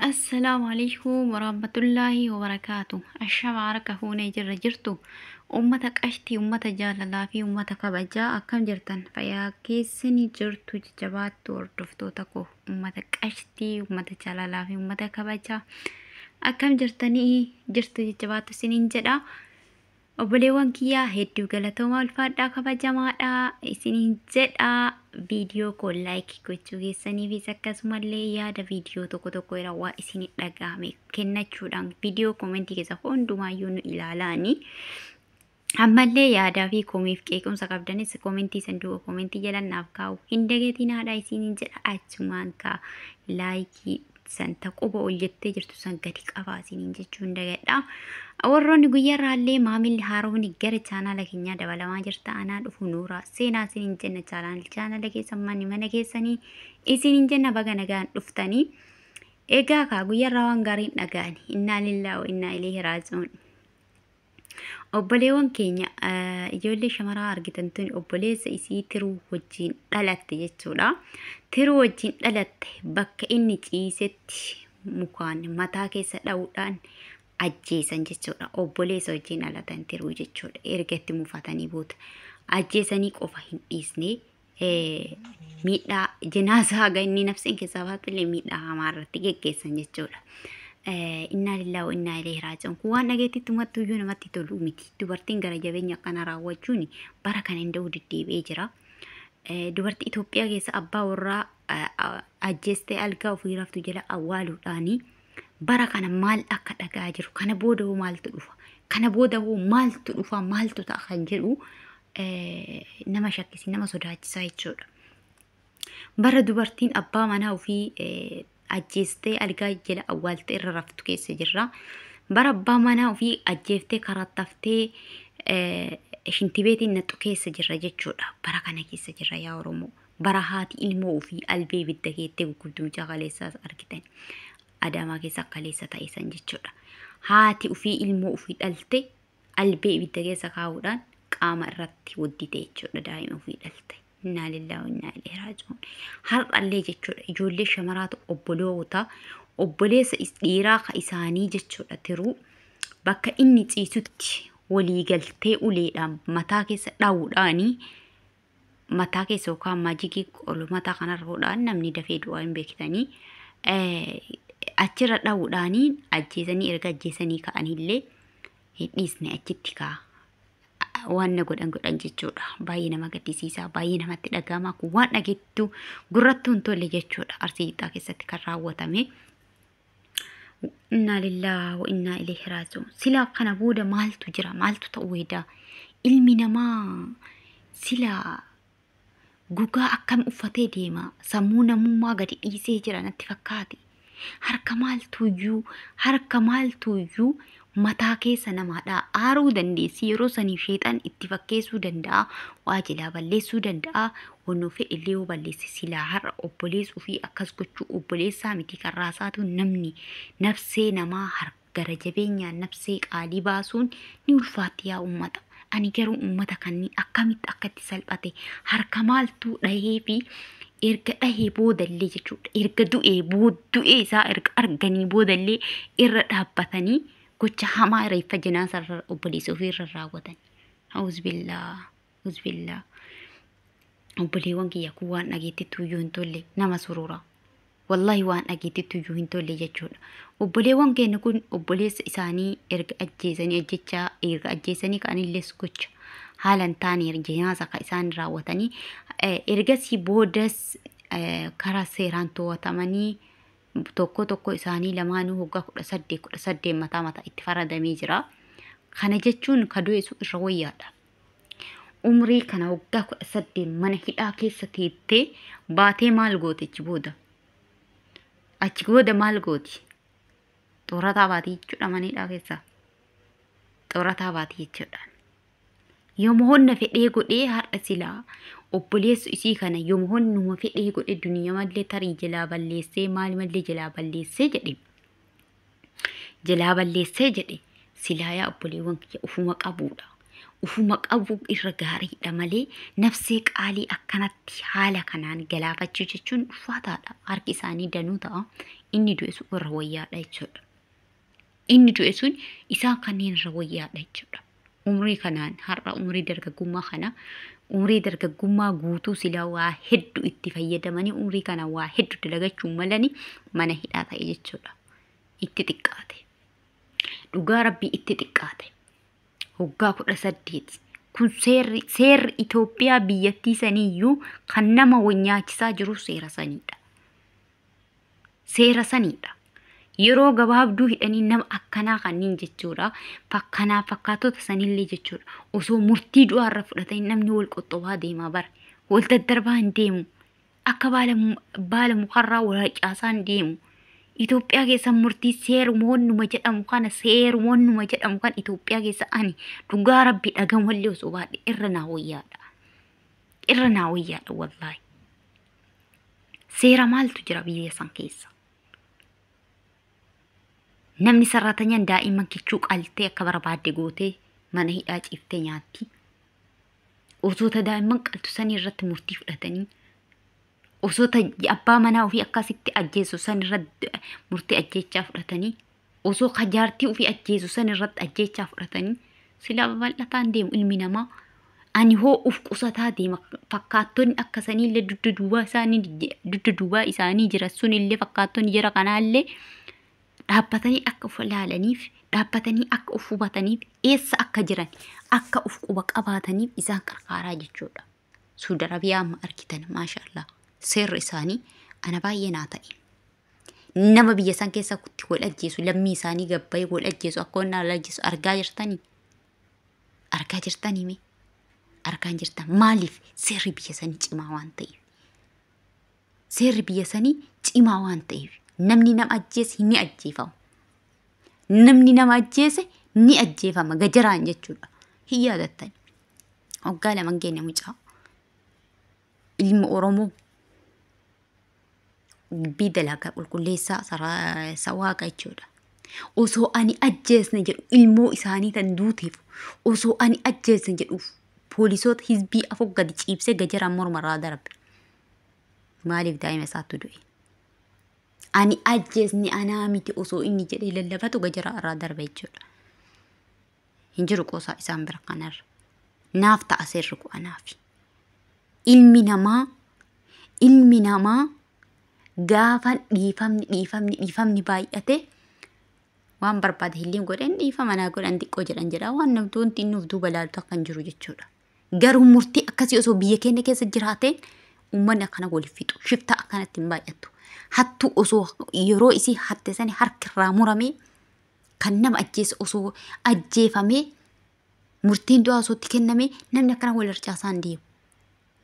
Assalaamu alaikum warahmatullaahi wabarakaatu. Ashama harka fuunee jirra jirtu. Uummata qashtii, uummata jaalalaa fi uummata kabajaa akkam jirtan? Fayyaa keessanii jirtu jajjabaattu hordoftoota koo. Uummata qashtii, uummata jaalalaa fi uummata kabajaa akkam jirtanii jirtu jajjabaattu isiniin jedha. Obboleewwan kiyyaa hedduu galatoomaa ulfaadhaa kabajamaadha isiniin jedha. Viidiyoo koo like gochuu keessaniifis akkasumallee yaada viidiyoo tokko tokko irra waa isin dhagahame kennachuudhaan viidiyoo koomentii keessa hundumaayyuu nu ilaalaani. Ammallee yaadaa fi komiif qeequmsa qabdanis koomentii sanduuqa koomentii jala naaf kaa'u hin dagatinaadha isiniin jedha. Achumaan kaa laayikii san quba ol jettee jirtu san gadi qabaa isiniin jechuu hin dagadha. Warroonni guyyaarraallee maamilli haaromni gara chaanaala keenyaa dabalamaa jirta anaa dhufu nuura seenaa isiniin jenna chaanaala keessan manni mana keessanii isiniin jenna baga nagaan dhuftanii. Egaa kaa guyyaarraa waan gaariin dhaga'ani. Innaa lillaa wa innaa ilayhi raaji'uun. Obboleewwan keenya ijoollee shamaraa argitan tuni obboleessa isii tiruu wajjin dhalatte jechuudha. Tiruu wajjin dhalatte bakka inni ciisetti mukaan mataa keessa dha'uudhaan ajjeesan jechuudha. Obboleessa wajjin dhalatan tiruu jechuudha. Erga itti mufatanii booda ajjeesanii qofa hin dhiisne miidhaa jenaasaa haga inni nafseen keessaa baatullee miidhaa hamaa irratti geggeessan jechuudha. Innaa lillaa wa innaa ilayhi raaji'uun. Kun waan dhageettitti uummattu iyyuu namatti tolu miti. Dubartiin gara jabeenya akkana raawwachuun bara kana hin da'u deddeebi'ee jira. Dubartii Itoophiyaa keessa abbaa warraa ajjeestee algaa ofii raftu jala awwaaluudhaani bara kana maal akka dhagaa jiru kana booda hoo maaltu dhufa kana booda hoo maaltu dhufa maaltu ta'a kan jedhu nama shakkisi nama sodaachisaa jechuudha. Bara dubartiin abbaa manaa ofii ajjeestee algaa jala awwaaltee irra raftu keessa jirra. Bara abbaa manaa ofii ajjeeftee karattaftee shintibeetiin naxxu keessa jirra jechuudha. Bara kana keessa jirra yaa Oromoo. Bara haati ilmoo ofii albee ibidda keettee gurgudduu mucaa kaleessaas argitan. Adaamaa keessa kaleessa ta'e san jechuudha. Haati ofii ilmoo ofii dhalte albee ibidda keessa kaa'uudhaan qaama irratti waddite jechuudha daa'ima ofii dhalte. Innaa lillaahi wa innaa ilaihi raaji'uun. Har'allee jechuudha ijoollee shamaraatu obboloota obboleessa dhiiraa ka isaanii jechuudha tiruu bakka inni ciisutti walii galtee uleedhaan mataa keessa dha'uudhaanii mataa keessa yookaan maajikii mataa kanarra godhaan namni dafee du'aa hin beektanii achirra dha'uudhaanii ajjeesanii erga ajjeesanii ka'anillee hin dhiisne achitti ka'a. Waan na godhan godhan jechuudha. Baay'ee nama gaddisiisa, baay'ee namatti dhaga'ama. Kun waan dhageettu gurrattuu hin tolle jechuudha. Arsii lixaa keessatti kan raawwatame. Innaa lillaahi wa innaa ilayhi raaji'uun. Silaa kana booda maaltu jira? Maaltu ta'uu hedaa? Ilmi namaa silaa gogaa akkam uffatee deema? Sammuu namummaa gadi dhiisee jira natti fakkaate. Harka maaltuyyuu harka maaltuyyuu mataa keessa namaadha. Aaruu dandeessi yeroo saniif sheexan itti fakkeessuu danda'a. Waa jalaa balleessuu danda'a. Wannoo fedhillee yoo balleesse silaa har'a obboleessuu fi akkas gochuu obboleessaa miti kan raasaatu namni nafsee namaa gara jabeenyaan nafsee qaalii baasuun ni ulfaatti yaa uummata. Ani garuu uummata kanneen akkamitti akka itti salphate harka maaltuu dhahee fi erga dhahee boodallee jechuudha. Erga du'ee du'ee isaa erga arganii boodallee irra dhaabbatanii gocha hamaa reeffa jinaasa irra obboleessa ofii irra raawwatan. Auzubillaa auzubillaa. Obboleewwan kiyya kun waan dhageettitti iyyuu hin tolle nama surura. Wallahi waan dhageettitti iyyuu hin tolle jechuudha. Obboleewwan keenya kun obboleessa isaanii erga ajjeesanii ajjechaa erga ajjeesanii ka'anillee gocha haala hin taane jinaasa kan isaan raawwatanii ergasii boodas karaa seeraan to'atamanii tokko tokko isaanii lamaanuu waggaa 18 18 mataa mataa itti faradamee jira. Kana jechuun ka du'e sun irra wayyaadha. Umrii kana waggaa 18 mana hidhaa keessa teettee baatee maal goote achi booda? Achi booda maal gooti? Xoorataa baatii jechuudha mana hidhaa keessaa. Xoorataa baatii jechuudha. Yooma honna fedhee godhee har'a silaa obboleessu isii kana yooma honnuma fedhee godhee duniyaa mallee tarii jalaa balleessee maal mallee jalaa balleessee jedhe. Jalaa balleessee jedhe silaa yaa obboleewwan kiyya ufuma qabuudha. Ufuma qabu irra gaariidha malee nafsee qaalii akkanatti haala kanaan galaafachuu jechuun ulfaataadha. Harki isaanii danuu ta'a. Inni du'e sun irra wayyaadha jechuudha. Inni du'e sun isaan kanneen irra wayyaadha jechuudha. Umrii kanaan har'a umrii dargaggummaa kana umrii dargaggummaa guutuu silaa waa hedduu itti fayyadamanii umrii kana waa hedduu dalagachuu malanii mana hidhaa ta'e jechuudha. Itti xiqqaate. Dhugaa rabbii itti xiqqaate. Waggaa 18. Kun seerri Itoophiyaa biyyattii saniiyyuu kan nama nyaachisaa jiru seera saniidha. Seera saniidha. Yeroo gabaabduu hidhanii nama akkanaa kanneen jechuudha. Fakkanaa fakkaatota sanillee jechuudha. Osoo murtii du'aarra fudhatanii namni wal qoxxobaa deemaa bara. Wal daddarbaa hin deemu. Akka baala mukarraa wal harcaasaa hin deemu. Itoophiyaa keessa murtii seerumonnuma jedhamu kana seerumonnuma jedhamu kan Itoophiyaa keessa ani dhugaa rabbi dhagamallee osoo baadhe irra naa wayyaadha. Irra naa wayyaadha wallaahi. Seera maaltu jira biyya san keessa? Namni sarratanyaan daa'imman kichuu qaltee akka barbaadde gootee mana hidhaa ciiftee nyaatti. Osoota daa'imman qaltu sanii irratti murtii fudhatanii osoota abbaa manaa ofii akkasitti ajjeesu san irratti murtii ajjeechaa fudhatanii osoo jaartii ofii ajjeesu san irratti ajjeechaa fudhatanii silaa babal'ataan deemu ilmi namaa. Ani hoo uf qusataa deema fakkaattonni akka saniillee dugda duubaa isaanii jira sunillee fakkaattonni jira kanaallee dhaabbatanii akka uf ilaalaniif dhaabbatanii akka uf hubataniif eessa akka jiran akka uf quba qabaataniif isaan qarqaaraa jechuudha. Suudi Arabiyaa amma argitan maashaallah seerri isaanii ana baay'ee naa ta'e. Nama biyya san keessatti wal ajjeesu lammii isaanii gabbayee wal ajjeesu akka wanni wal ajjeesu argaa jirtanii? Argaa jirtanii mee? Argaa jirtan maaliif seerri biyya sanii cimaa waan ta'eef? Seerri biyya sanii cimaa waan ta'eef namni nama ajjeese ni ajjeefama. Namni nama ajjeese ni ajjeefama gajaraan jechuudha. Hin yaadattan. Waggaa 2 keenya mucaa ilma Oromoo gibbii dalagaa qulqulleessaa sawaaqa jechuudha. Osoo ani ajjeesne jedhu ilmoo isaanii tan duuteef osoo ani ajjeesne jedhuuf poolisoota hizbii afur gadi ciibsee gajaraan mormarraa darbe. Maaliif daa'ima isaatti du'e? Ani ajjeesne anaa miti osoo inni jedhee lallabatu gajaraa irraa darbe jechuudha. Hin jiru qoosaa isaan bira kanarra. Naaf ta'a seerri ku anaafi. Ilmi namaa gaafa dhiifamni baay'ate waan barbaade hilliin godhan dhiifama naa godhan xiqqoo jedhan jedha waan namtoonni innuuf duuba laaltu akka hin jiru jechuudha. Garuu murtii akkasii osoo biyya keenya keessa jiraateen uummanni akkana waliif fixu shiftaa akkanatti hin baay'attu. Hattuu osoo yeroo isii hatte sani harkirraa muramee kan nama ajjeese osoo ajjeefamee murtiin du'aa osoo itti kennamee namni akkana wal harcaasaa hin deemu.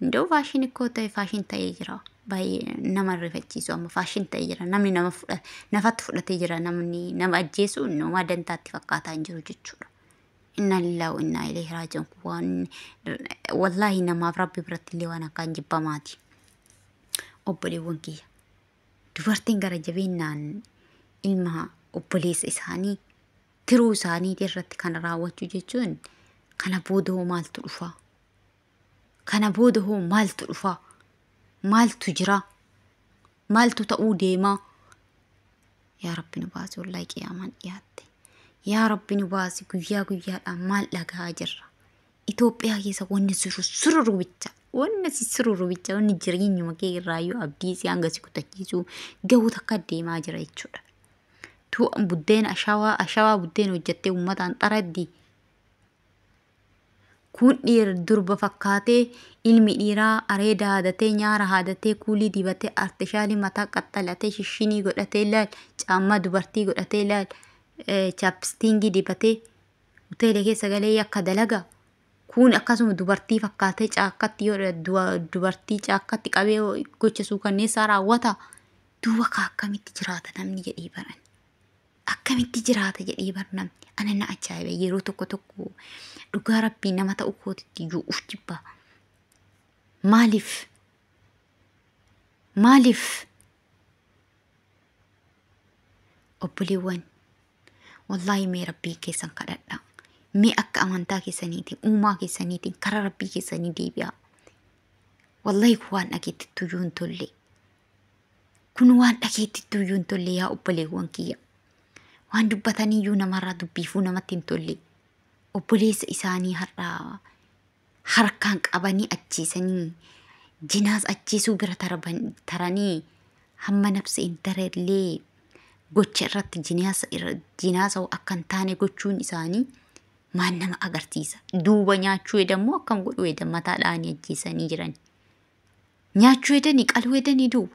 Indoo faashin ikkoo ta'e faashin ta'ee jira. Baay'ee nama rifachiisu amma faashin ta'ee jira. Namni nama nafatti fudhatee jira. Namni nama ajjeesu nama dantaatti fakkaataa hin jiru jechuudha. Inna lillahi wa inna ilaihi raaji'uun waan wallaahi namaaf rabbi biratti illee waan akkaan jibbamaati. Obboleewwan kiyya. Dubartiin gara jabeennaan ilma obboleessa isaanii tiruu isaanii irratti kan raawwachuu jechuun kana booda hoo maaltu dhufa? Kana booda hoo maaltu dhufa? Maaltu jira? Maaltu ta'uu deema? Yaa Rabbi nu baasi wallaahi qiyaamaan dhiyaatte. Yaa Rabbi nu baasi guyyaa guyyaadhaan maal dhagahaa jirra? Itoophiyaa keessa wanni sururu bicha. Wanni sururu bicha wanni jireenyuma kee irraayyuu abdii si hanga si kutachiisuu gahuu takka deemaa jira jechuudha. Tu buddeena ashawaa buddeena hojjettee uummataan xaraddi. Kun dhiira durba fakkaatee ilmi dhiiraa areeda haadatee nyaara haadatee kuulii dibatee artishaalii mataa qaxxalatee shishinii godhatee laal caammaa dubartii godhatee laal chaappistiingii dibatee hoteela keessa galee yakka dalaga. Kun akkasuma dubartii fakkaatee caakkatti yoo dubartii caakkatti qabee gocha suukanneessaa raawwata. Duuba akkamitti jiraata namni jedhee baran. Akkamitti jiraata jedhee bar namni. Ana na ajaa'iba yeroo tokko tokko dhugaa rabbii nama ta'u kootitti iyyuu uf jibba. Maaliif? Maaliif? Obboleewwan wallaahi mee rabbii keessan kadhadhaa. Mee akka amantaa keessaniitiin uumaa keessaniitiin karaa rabbii keessanii deebi'aa. Wallaahi kun waan dhageettitti iyyuu hin tolle. Kun waan dhageettitti iyyuu hin tolle yaa obboleewwan kiyya. Waan dubbataniyyuu namarraa dubbiifuu namatti hin tolle. Obboleessa isaanii har'aa harkaan qabanii ajjeesanii jinaas ajjeesuu bira taranii hamma nafsa hin tarellee gocha irratti jinaasa akka hin taane gochuun isaanii maal nama agarsiisa. Duuba nyaachuu hedammoo akkam godhu hedan mataa dhahanii ajjeesanii jiran. Nyaachuu hedanii qaluu hedanii duuba.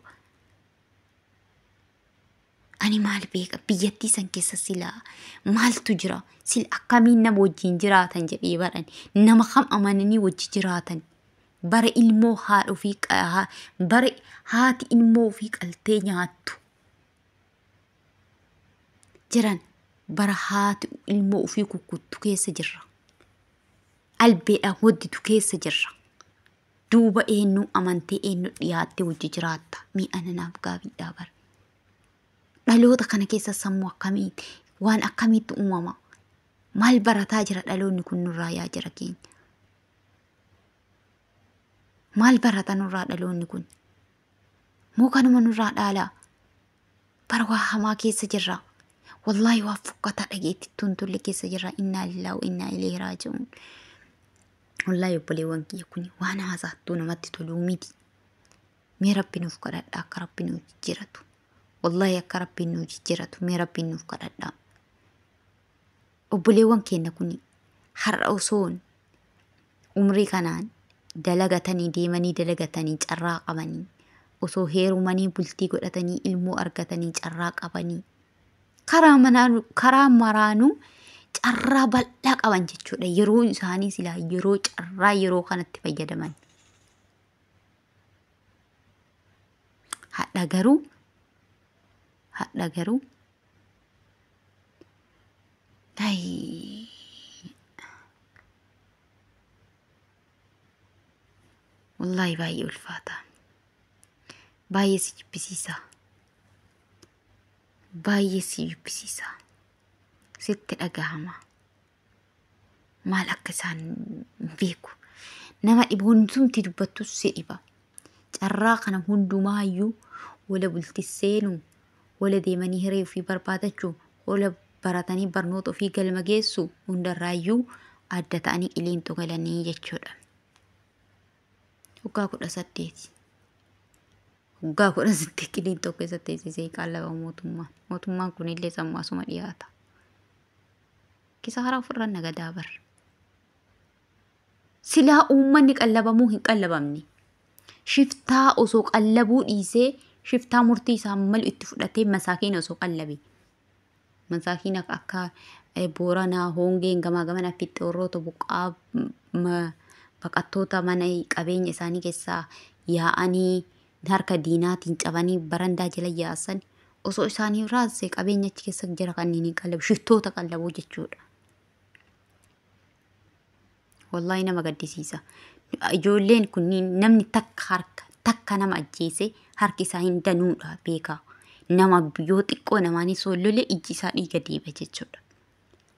Ani maal beeka biyyattii san keessa silaa maaltu jira sila akkamiin nama wajjin jiraatan jedhee baran nama kam amananii wajji jiraatan bara ilmoo haadha ofii bara haati ilmoo ofii qaltee nyaattu jiran bara haati ilmoo ofii kukkuttu keessa jirra. Albeedhaan hodditu keessa jirra. Duuba eenyu amantee eenyu dhiyaattee wajji jiraatta mi'a nanaaf gaafiidhaa bara. Dhaloota kana keessa sammuu akkamiiti? Waan akkamiitu uumama? Maal barataa jira dhaloonni kun nurraa yaa jira keenya? Maal barata nurraa dhaloonni kun? Moo kanuma nurraa dhaalaa? Bara waa hamaa keessa jirra. Wallaahi waa fokkataa dhageettittuu hin tolle keessa jirra. Innaa lillaahi wa innaa ilayhi raaji'uun. Wallaahi obboleewwan kiyya kun waan haasaattuu namatti toluu miti. Mee rabbi nuuf kadhadhaa akka rabbi nuuf jijjiiratu. Wallaahi akka rabbiin nuuf jijjiiratu mee rabbiin nuuf kadhadhaa. Obboleewwan keenya kun har'a osoon umrii kanaan dalagatanii deemanii dalagatanii carraa qabanii osoo heerumanii bultii godhatanii ilmoo argatanii carraa qabanii karaa maraanuu carraa bal'aa qaban jechuudha. Yeroo isaanii silaa yeroo carraa yeroo kanatti fayyadaman. Hadha garuu wallaahi baay'ee ulfaata. Baay'ee si jibbisiisa. Baay'ee si jibbisiisa. Sitti dhagahama. Maal akka isaan beeku. Nama dhibu hundumti dubbattus si dhiba. Carraa kana hundumaayyuu wala bulti seenuu, wala deemanii hiree ofii barbaadachuu, wala baratanii barnoota ofii galma geessu hundarraayyuu adda ta'anii qileenxoo galanii jechuudha. Waggaa 18. Waggaa 18 qileenxoo keessatti teessisee qallaba mootummaan. Mootummaan kunillee sammuu asuma dhiyaata. Kisaaraa ofirra nagadaa bara. Silaa uummanni qallabamuu hin qallabamne. Shiftaa osoo qallabuu dhiisee shiftaa murtii isaa malu itti fudhatee masaakiin osoo qallabe. Masaakiin akka Booranaa hongeen gamaa gamana fixxoorroota buqqaa baqattoota mana qabeenya isaanii keessaa yaa'anii harka diinaatiin cabanii barandaa jala yaasan osoo isaanii raasee qabeenya achi keessa jira kanneen hin qallabu shiftoota qallabuu jechuudha. Wallaahi nama gaddisiisa. Ijoolleen kunniin namni takka harka takka nama ajjeese harki isaa hin danuudha beekaa. Nama yoo xiqqoo namaanis lolee ijji isaa dhiiga deebi'a jechuudha.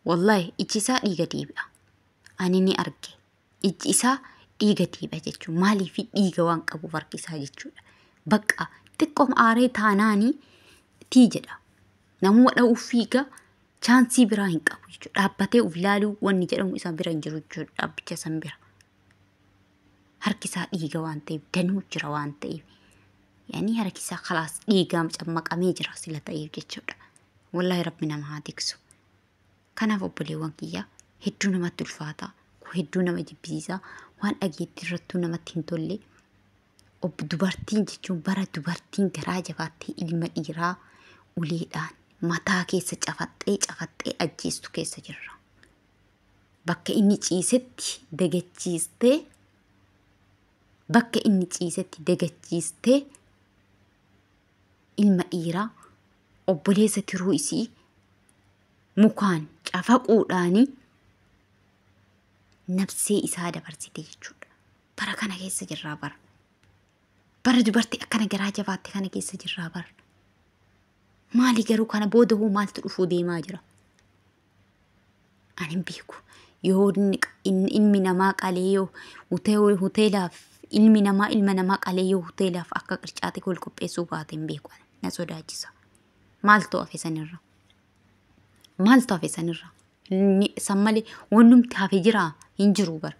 Wallaahi ijji isaa dhiiga deebi'a. Ani ni arge. Ijji isaa dhiiga deebi'a jechuudha. Maaliif dhiiga waan qabuuf harki isaa jechuudha. Bakka xiqqoom aaree taanaanii tii jedha. Namuma dha'uuf fiiga chaansii biraa hin qabu jechuudha. Dhaabbatee of ilaaluu wanni jedhamu isa bira hin jiru jechuudha. Dhaabbicha san bira. Harki isaa dhiiga waan ta'eef danuu jira waan ta'eef. Yaani harki isaa khalaas dhiigaan cammaqamee jira sila ta'eef jechuudha. Wallaahi rabbi nama haa tiksu. Kanaaf obboleewwan kiyyaa hedduu namatti ulfaata. Hedduu nama jibbisiisa. Waan dhageetti irrattuu namatti hin tolle. Dubartiin jechuun bara dubartiin garaa jabaattee ilma dhiiraa uleedhaan mataa keessa cafaxxee cafaxxee ajjeestu keessa jirra. Bakka inni ciisetti dagachiistee bakka inni ciisetti dagachiistee ilma dhiiraa obboleessa tiruu isii mukaan cafaquudhaanii nafsee isaa dabarsite jechuudha. Bara kana keessa jirraa bara. Bara dubartii akkana garaa jabaatte kana keessa jirraa bara. Maali garuu kana booda hoo maaltu dhufuu deemaa jira? Ani hin beeku. Yoo ilmi namaa qalee yoo hoteelaaf ilmi namaa ilma namaa qalee yoo hoteelaaf akka qircaatti wal qopheessuu baate hin beeku. Na sodaachisa. Maaltu hafe sanirra? Maaltu hafe sanirra? San malee wannumti hafe jiraa hin jiru bara.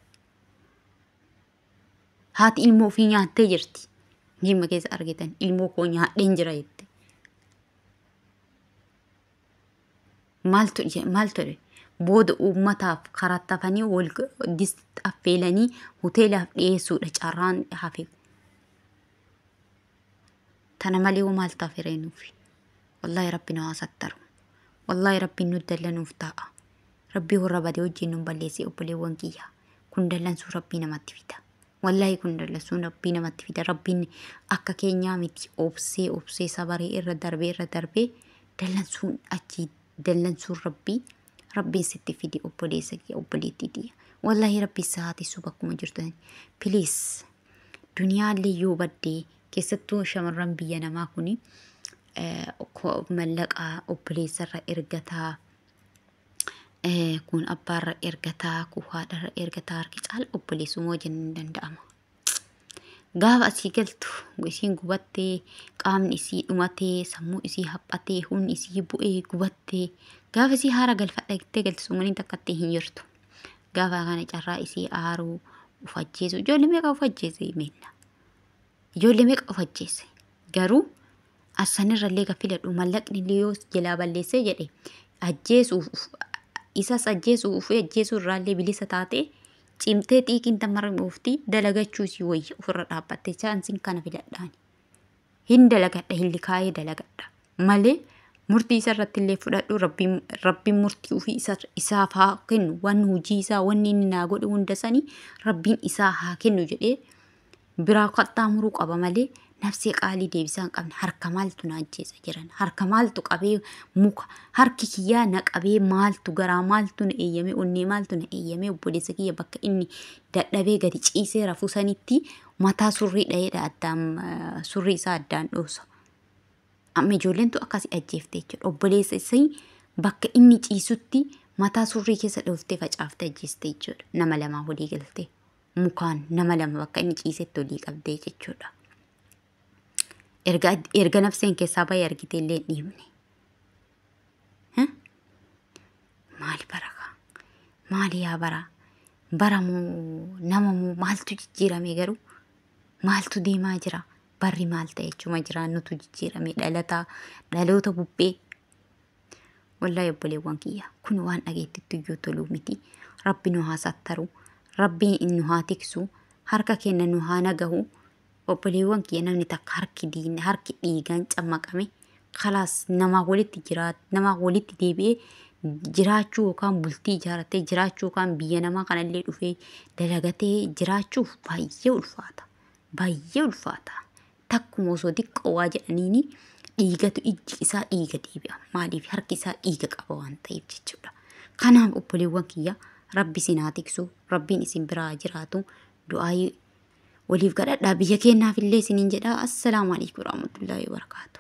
Haati ilmoo ofii nyaattee jirti. Jimma keessa argitan ilmoo koo nyaadheen jira jette. Maaltu maaltu booda uummataaf karattafanii wal disti affeelanii hoteelaaf dhiyeessuudha carraan hafe. Tana malee hoo maaltu hafe reenuufi? Wallaahi rabbi nu haa sattaru. Wallaahi rabbiin nu dallanuuf taa'a. Rabbii warra badee wajjin nu balleessee obboleewwan kiyya. Kun dallansuu rabbii namatti fida. Wallaahi kun dallansuun rabbii namatti fida. Rabbiin akka keenyaa miti obsee obsee sabaree irra darbee irra darbee dallansuun achi dallansuun rabbii rabbiin sitti fide obboleessa kiyya obboleettii tiyya. Wallaahi rabbi sa'aatisuu bakkuma jirtan. Please duniyaallee yoo baddee keessattuu shamarran biyya namaa kuni mallaqa obboleessarra ergataa kun abbaarra ergataa kun haadharra ergataa harki caala obboleessuma wajjin hin danda'ama. Gaafa asii galtu isiin gubattee qaamni isii dhumatee sammuu isii haphatee humni isii bu'ee gubattee gaafa isii haara galfadha jettee galtu sumaniin takkatti hin jirtu. Gaafa kana carraa isii aaruu of ajjeesu ijoollee meeqa of ajjeese meenna. Ijoollee meeqa of ajjeese garuu asanirrallee kan filadhu mallaqni illee yoo jalaa balleessee jedhe ajjeesuuf isas ajjeesuu ofii ajjeesuu irraallee bilisa taate cimtee xiiqiin tamarra oofti dalagachuu isii wayya ofirra dhaabbatte chaansiin kana filadhaani. Hin dalagadha hin likaayee dalagadha malee murtii isarratti illee fudhadhu rabbiin murtii ofii isaaf haa kennu waan hojii isaa wanni inni naa godhe hunda sanii rabbiin isaa haa kennu jedhee biraa qaxxaamuruu qaba malee nafsee qaalii deebisaa hin qabne harka maaltu na ajjeesa jiran harka maaltu qabee muka harki kiyyaa na qabee maaltu garaa maaltu na eeyyame onnee maaltu na eeyyame obboleessa kiyya bakka inni dadhabee gadi ciisee rafuu sanitti mataa surrii dha'eedha addaan surrii isaa addaan dhoosa. Amma ijoolleentu akkasii ajjeefte jechuudha. Obboleessa isii bakka inni ciisutti mataa surrii keessa dhooftee facaaftee ajjeeste jechuudha. Nama lamaa walii galte mukaan nama lama bakka inni ciisetti olii qabdee jechuudha. Erga nafseen keessaa bahee argite illee hin dhiifne. Maali barakaa? Maali yaa bara? Bara moo nama moo maaltu jijjiirame garuu? Maaltu deemaa jira? Barri maal ta'e jechuma jira nutu jijjiirame dhalataa dhaloota bubbee. Wallaahi obboleewwan kiyya kun waan dhageettitti iyyuu toluu miti. Rabbi nu haa sattaru. Rabbi nu haa tiksu. Harka keenya nu haa nagahu. Obboleewwan kiyya namni takka harki diina harki dhiigaan cammaqame kalaas namaa walitti jiraat namaa walitti deebi'ee jiraachuu yookaan bultii ijaarratee jiraachuu yookaan biyya namaa kanallee dhufee dalagatee jiraachuuf baay'ee ulfaata. Baay'ee ulfaata. Takkuma osoo xiqqoo waa jedhaniini dhiigatu ijji isaa dhiiga deebi'a. Maaliif harki isaa dhiiga qaba waan ta'eef jechuudha. Kanaaf obboleewwan kiyya rabbi isin haa tiksu rabbiin isin biraa jiraatu du'aa waliif kadhadhaa biyya keenyaaf illee isiniin jedha. Assalaamu alaikum warahmatullaahi wabarakaatu.